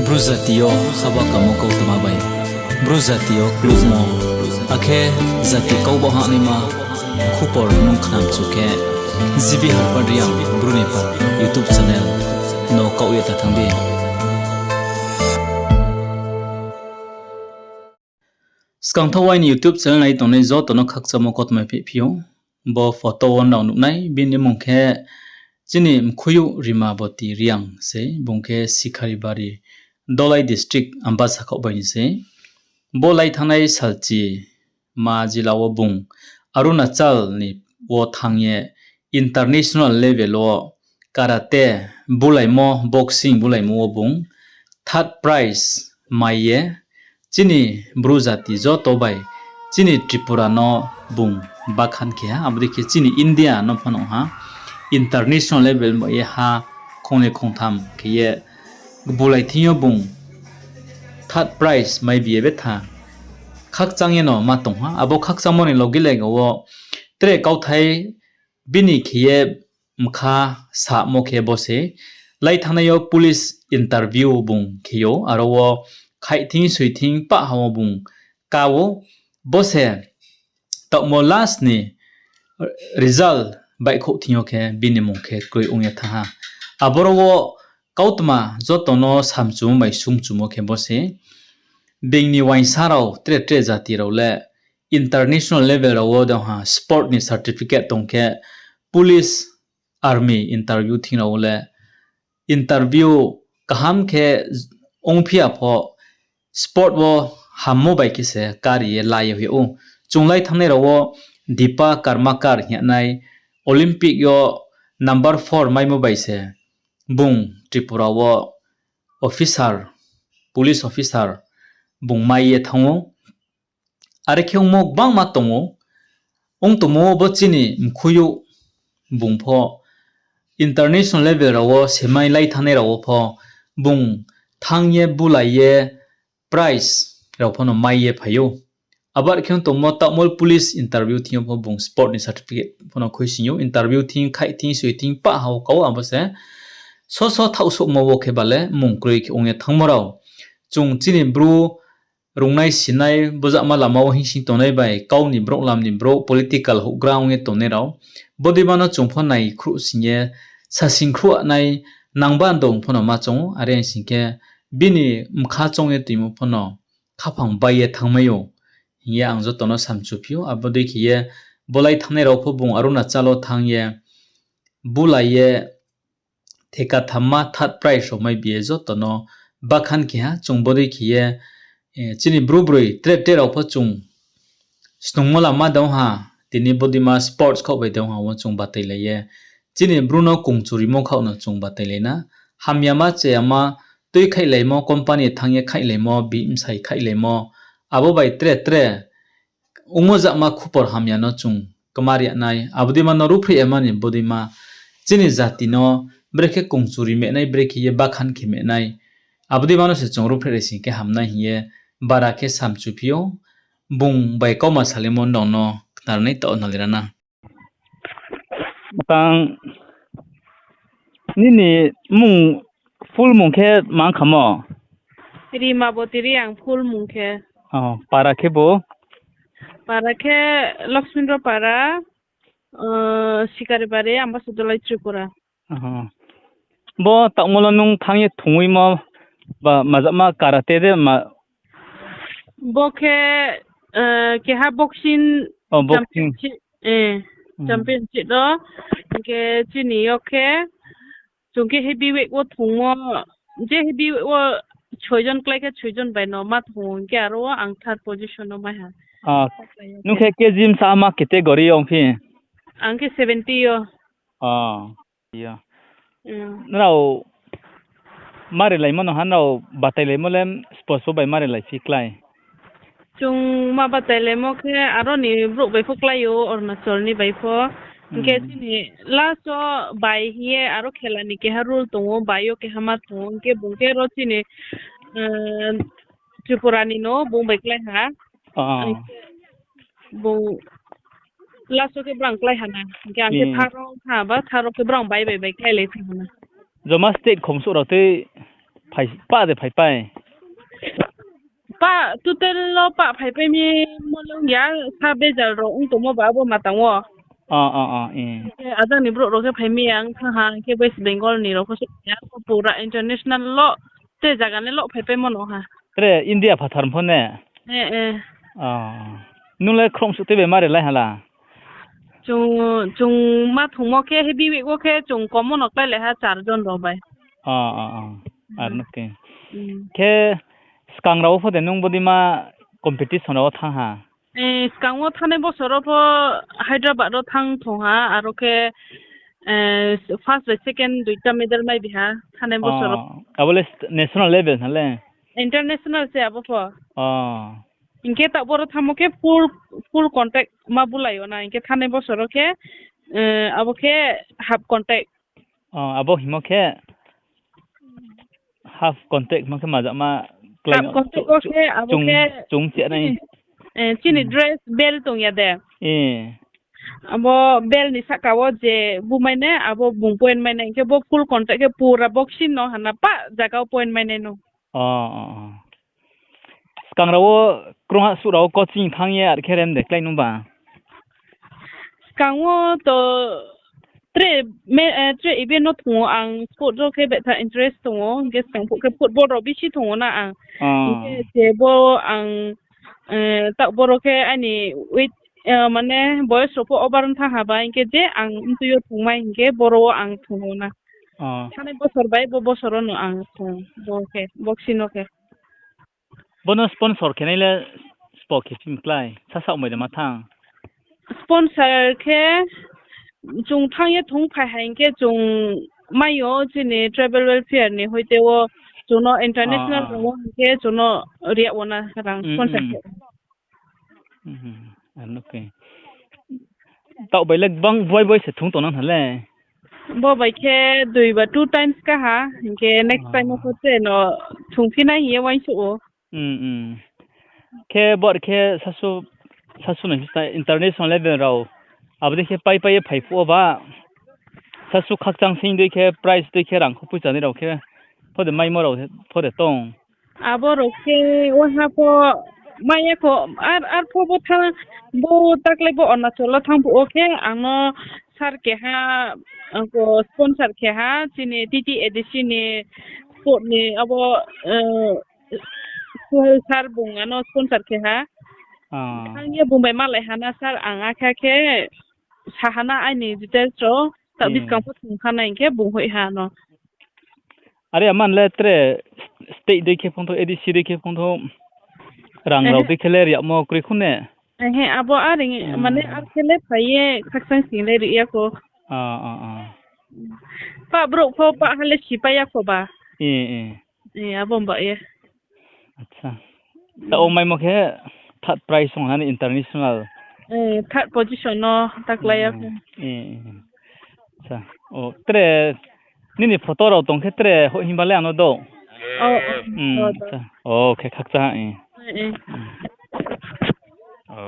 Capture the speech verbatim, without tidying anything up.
Bru jati yo haba kamo kautma bai, Bru jati yo klukmo, akhe jati kau ba hahnaima khupor nung khnamchu khe, G B Harpad Reang Bru ni pha YouTube channel no kaoh ye ta thanng di. Skangthaoh aini YouTube channel nai tongnai joto no khakchangmo kautma phehphi ou. Bo photo wo nrao nuhnai, bini mmung khe chini mkhuiyouh Rimaboti Reang se, bung khe Sikaribari, Dholai district, Ambasa khaoh bai ni se. Bo lai thanngnai salchi ma jila wo bung Arunachal ni wo thanng ye international level wo karate bulaimo, boxing bulaimo wo bung third prize mai ye chini Bru jati joto bai chini Tripura no bung bakhan khe ha, abo dei khe chini India no phano ha international level bai ye ha khongnoi khongtham khe ye bulai thing yo bung third prize mai bi ye betha khakchang ye no ma tong ha. Abo khakchangmo ni loge loge wo tre kauthai bini khe ye mkha samo khe bo se, lai thanngnai yo police interview bung khe ou, aro wo khaih thing soi thing pah ha wo bung ka ou, bo se taohmo last ni result baihkhouh thing yo khe bini mmung khe kroi ong ye thanng ha. Aboro wo kautma joto no samchumo bai sungchumo khe bo se, being ni uaingsa rao tre tre jati rao le international level rao wo dong ha sport ni certificate tong khe, police, army interview thing rao wo le interview kaham khe ongphi ya pho, sport wo hammo bai khe se kari ye la ye hoih ou. Chung lai thanngnai rao wo Dipa Karmakar hing ye nai Olympic yo number four maimo bai se bung Tripura wo officer, police officer bung mai ye thanng ou. Are khe ongmo gbangma tong ou. Ong tongmo wo bo chini mkhuiyouh bung pho international level rao wo semai lai thanngnai rao wo pho bung thanng ye bulai ye prize rao phano mai ye phai ou. Abo khe ong tongmo taohmo police interview thing yo pho bung sport ni certificate phano khuising ou, interview thing, khaih thing, soi thing pah ha wo kau, abo se soso thaohsouhmo wo khe ba le mmung kroi khe ong ye thanngmo rao. Chung chini Bru rungnai sinai, bojama lama wo hingsing tongnai bai kau ni brouh, lam ni brouh, political houhgra ong ye tongnai rao, bodeima no chung pho nai khruh sing ye, sasing khruh nai, nangba ndong phano ma choung ou, are sing khe bini mkha choung ye toimo phano khaphang bai ye thanngmai ou hing ye ang joto no samchuphi ou. Abo dei khe ye bolai thanngnai rao pho bung Arunachal wo thanng ye bulai ye theka thamma third prize rao mai bi ye joto no bakhan khe ha. Chung bodei khe ye, eh, chini Bru broi tre tre rao pho chung snungmo lama dong ha, tini bodeima sports khaoh bai dong ha wo chung batailai ye. Chini Bru no kungchurimo khaoh no chung batailai na. Hamyama chayama tui khaihlaimo, company thanng ye khaihlaimo, bihih bsai khaihlaimo, abo bai tre tre ongmo jama khupor hamya no chung kmar ya nai, abo deima no ruhphreh ya mani bodeima chini jati no brekhe kungchuri mehnai, brekhe ye bakhan khe mehnai, abo deima no se chung ruhphreh ri sing khe hamnai hing ye bara khe samchuphi ou. Bung bai kauma salaimo nrao no khnarnai taoh nalai ra na. Tang nini mmung, full mmung khe ma ong khamo? Rimaboti Reang full mmung khe. O, para khe bo? Para khe Laxmindro para, Sikaribari, Ambasa Dholai, Tripura. Bo taohmo lo nung thanng ye thungwimo ba majama karate de ma? Bo khe, keha boxing, o, boxing championship, championship ro. Hing khe chini yo khe, chung khe heavyweight wo thungmo, je heavyweight wo soi jon klái khe soi jon bai no ma thung, hing khe aro wo ang third position no mai ha. Nung khe K G bsa ma category yo ongphi? Ang khe seventy yo. Nrao marilaimo no ha, nrao batailaimo le sports pho bai marilaiphi klái? Chung ma batailaimo khe aro ni brouh bai pho klái ou, Arunachal ni bai pho. Hing khe chini last wo bai hing ye aro khela ni keha rule tong ou, bai yo keha ma thung ou, hing khe bung khe ro chini Tripura ni no bung bai klái ha. Bung last wo khe brang klái ha na. Hing khe ang khe tharo tha ba, tharo khe brang bai bai bai kláilai tha ha na. Joma state khomsouh rao tei Phai, pah de phaipai? Pah, total lo pah phaipai mi mo le ong ya, sa bejal rao ong tongmo ba abo ma tang wo. Ajang ni brouh rao khe phai mi ya, ang thanng ha, hing khe West Bengal ni rao pho se ya, pura international lo, te zaga ni lo phaipaimo no ha. Tre India phathar pho ne? Nung le khrouhsuh tui bai ma rilai ha la? Chung, chung ma thungmo khe, heavy weight wo khe chung kom no kláilai ha char jon rao bai. Ar no khe. Khe skang rao wo pho de nung bodei ma competition rao wo thanng ha? Skang wo thanngnai bosor wo pho Hyderabad wo thanng thung ha, aro khe first bai second duita medal mai bi ha thanngnai bosor wo. Abo le national level na le? International se abo pho. Hing khe taoh boro thanngmo khe full, full contact ma bulai yo na, hing khe thanngnai bosor wo khe, abo khe half contact. Abo hingmo khe half contact hingmo khe majakma klái no? Half contact wo khe abo khe chung mchianai. Chini dress belt tong ya de. Abo belt ni sahka wo je bu mai nai, abo bung point mai nai, hing khe bo full contact khe pura boxing no hana pah zaga wo point mai nai no. Skang rao wo krungha suh rao wo coaching thanng ye ar khe rem de klái nung ba? Skang wo to tre event no thung ou, ang sport rao khe betha interest tong ou, hing khe skang phuh khe football rao bisi thung ou na ang. Hing khe je bo ang, taoh boro khe aini mane boyos rao pho over ong thanng ha ba, hing khe je ang mtui yo thungmai hing khe boro wo ang thung ou na. Thanngnai bosor bai bo bosor wo no ang thung, bo khe, boxing no khe. Bo no sponsor khe nai le sbo khe phim klái, sasaoh mai de ma thanng? Sponsor khe chung thanng ye thung phai ha hing khe chung mai yo chini tribal welfare ni hoite wo chung no international rao wo hing khe chung no ri yag wo na rang sponsor khe. Taoh bai le gbang boi boi se thung tongnang tha le? Bo bai khe dui ba two times ka ha, hing khe next time wo pho tre no thungphi nai hing ye uaingsouh ou. Khe bor khe sasu, sasu nai international level rao, abo dei khe pai pai ye phai phuh wo ba, sasu khakchang sing dei khe prize dei khe rang kho poicha nai rao khe, pho de maimo rao pho de tong? Abo rao khe uaiha pho mai ya kho, ar, arphuh bo thanng, bo taklái bo Arunachal wo thanng phuh wo khe ang no sir keha, ang ko sponsor khe ha, chini T T A D C ni sport ni abo, Suhel sir bung ano sponsor khe ha. Thanng ye bung bai malai ha na sir, ang akhe khe sa ha na aini details rao, taoh buskang pho thung kha nai hing khe bung hoih ha no. Are aman le tre state dei khe phongthou, A D C dei khe phongthou, rang rao dei khe le ri yagmo kroi khou ne? Abo are mane ar khe le phai ye khakchang sing le ri ya kho. Pah brouh pho pah ha le sipai ya kho ba. Abo ba ye. Taoh wo maimo khe third prize ong ha ni international. Third position no taklái ya kho. Tre nini photo rao tong khe tre hoih himba le ang no do. O khe khakchang ha.